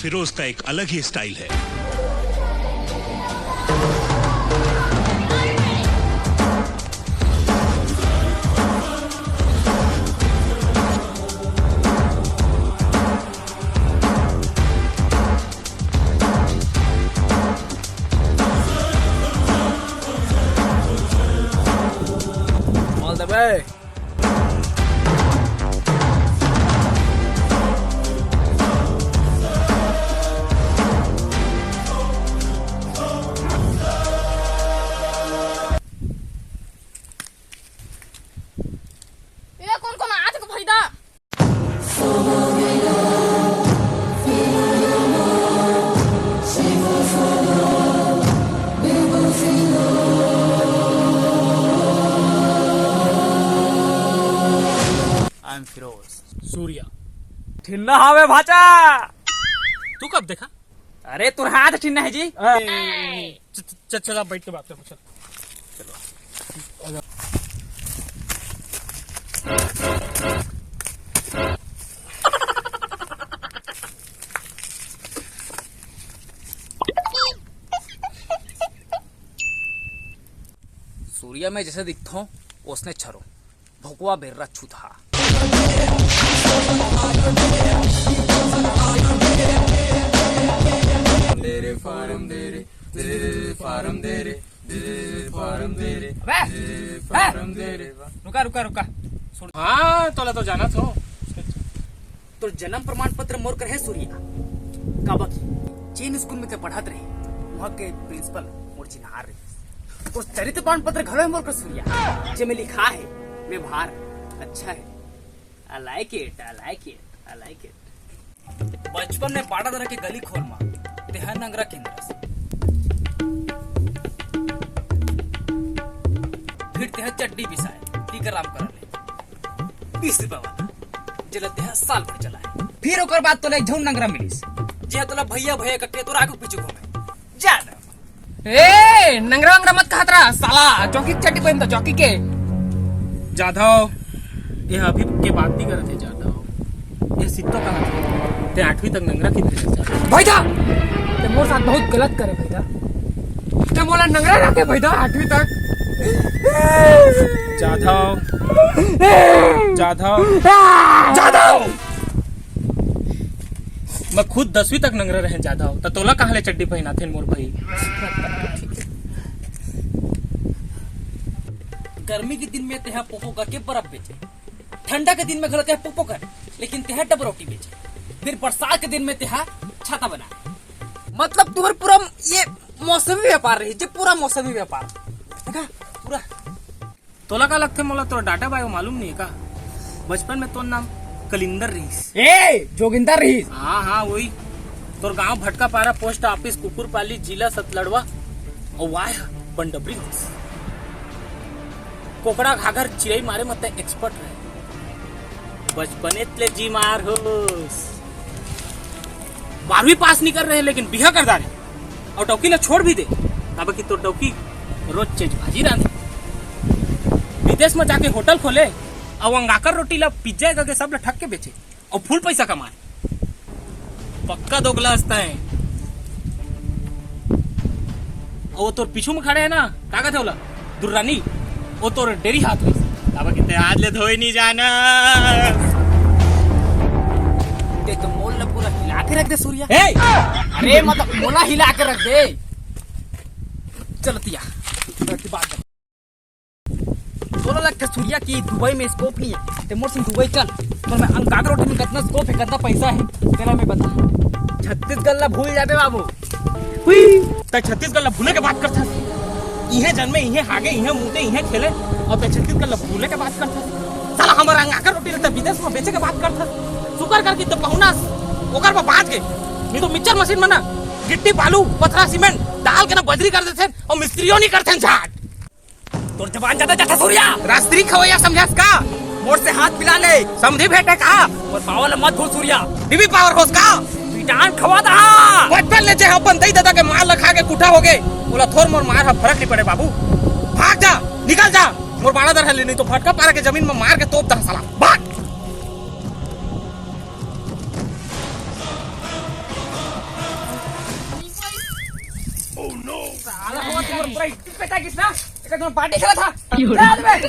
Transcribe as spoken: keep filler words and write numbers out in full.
फिरोज का एक अलग ही स्टाइल है। All the way. ये कोन कोन आत के भैदा? I am Firoz. सूर्या। ठिन्ना हावे भाचा। तू कब देखा? अरे, तोर हाथ ठिन्ना है जी। च-, च-, चल, आप बैठ के बात कर, चल। सूर्या में जैसे दिखता हूँ, उसने छरो। भोकवा बेर्रा छूतहा। दे रे फार्म दे रे, दे रे फार्म दे रे, दे रे फार्म दे रे, अबे! दे रे फार्म दे रे। रुका, रुका, रुका। सुन। हाँ, तोला तो जाना थो। तोर जन्म प्रमाण पत्र मोर कर हे सूर्या। काबर कि जेन स्कूल में ते पढ़त रहे, वहाँ के प्रिंसिपल मोर चिन्हार रहे। तोर चरित्र प्रमाण पत्र घलो हे मोर कर सूर्या, जेमे लिखा हे, व्यवहार अच्छा है। I like it, I like it, I like it। बचपन में बाड़ा दरा के गली खोर मा तेहा नंगरा केंद्रस। फिर तेहा चड्डी बिसाए, टीका राम करन ले। बीस रुपया वाला, जेला तेहा साल भर चलाए। फिर ओकर बाद तोला एक झन नंगरा मिलिस, जे तोला भैया भैया कके तोर आगू पीछू घूमे। जा ना। ए, नंगरा वंगरा मत कहत रहा, साला, जॉकी के चड्डी पहनता, जॉकी के। जाधव, ये अभी के बात नहीं करत हे, जाधव। ये सित्तो कहत हे, ते आठवीं तक नंगरा कितने चल जाता? भैया, ते मोर साथ बहुत गलत करे, भैया। ते मोला नंगरा रखे, भैया, आठवीं तक। जाधव, जाधव, जाधव। मैं खुद दसवीं तक नंगरा रहें जाधव, त तोला कहाँ ले चड्डी पहिनाथें मोर भाई? गर्मी के दिन में तेहा पोपो करके बर्फ बेचे, ठंडा के दिन में घलो तेहा पोपो कर, लेकिन तेहा डबरोटी बेचे, फिर बरसात के दिन में तेहा छाता बनाए। मतलब तुम्हार पूरा ये मौसमी व्यापार रही, जे पूरा मौसमी व्यापार, देखा, पूरा। तोला का लगथे, मोला तोर डाटा बायो मालूम नहीं हे का? बचपन में तोर नाम कलिंदर रहिस। ए, जोगिंदर रहिस। हाँ, हाँ, वही। तोर गांव भटका पारा, पोस्ट ऑफिस कुकुरपाली, जिला सतलड़वा, अउ वाह, बंडबरी होस। कोकड़ा घाघर चिरई मारे म तैं एक्सपर्ट रहे। बचपने ले जी मार होस। बारहवीं पास नहीं कर रहे, लेकिन बिहा कर डारे। अउ डौकी ला छोड़ भी दे, काबर कि तोर डौकी रोज चेंज भाजी रांधे। विदेश में जाके होटल खोले, अउ अंगाकर रोटी ला पिज्जा करके सब ला ठग के बेचे, अउ फुल पैसा कमाए। पक्का दोगला हंसता है। अउ वो तोर पीछू में खड़े हे ना, का कथे ओला? दुर्रानी, वो तोर डेरी हाथ होइस। काबर कि तैं आज ले धोए नहीं जाना। ते तो मोला पूरा हिला के रख दे, सूर्या। ए! अरे, मतलब, मोला हिला के रख दे। चल, तिया, बात कर। तोला लगथे, सूर्या, कि दुबई में स्कोप नहीं हे, ते मोर संग दुबई चल। तोर में अंगाकर रोटी में कतना स्कोप हे, कतना पैसा हे, तेला मैं बता। छत्तीसगढ़ ला भूल जाबे, बाबू। हुई। तैं छत्तीसगढ़ ला भूले के बात करथस। इहें जनमे, इहें हागे, इहें मूते, इहें खेले, अउ तैं छत्तीसगढ़ ला भूले के बात करथस। साला, हमर अंगाकर रोटी ला तैं विदेश में बेचे के बात करथस। शुक्र कर कि तैं पहुना हस, ओकर बर बाच गे। नहीं तो मिक्सचर मशीन में ना गिट्टी, बालू, पथरा, सीमेंट डाल के ना बजरी कर देथें अउ मिस्त्रियों नहीं करथें झाट। तोर जबान ज्यादा जाथे, सूर्या। राजश्री खवैया समझास का? मोर से हाथ मिला ले। समधी भेंटे का? मोर पावर ला मत भूल, सूर्या। बीबी पावर होस का? पिटान खवा दहा। बचपन ले जे अपन दई ददा के मार ला खा के कुठा हो गे, ओला थोर मोर मार ह फरक नहीं पड़े, बाबू। भाग जा, निकल जा। मोर बाड़ा दर हले, नहीं तो भटका पारा के जमीन में मार के तोप दहा, साला। भाग। साला हो, तुम्हारा पूरा इज्जत पे था किसना? एक तो पार्टी खेला था। क्या हो रहा है?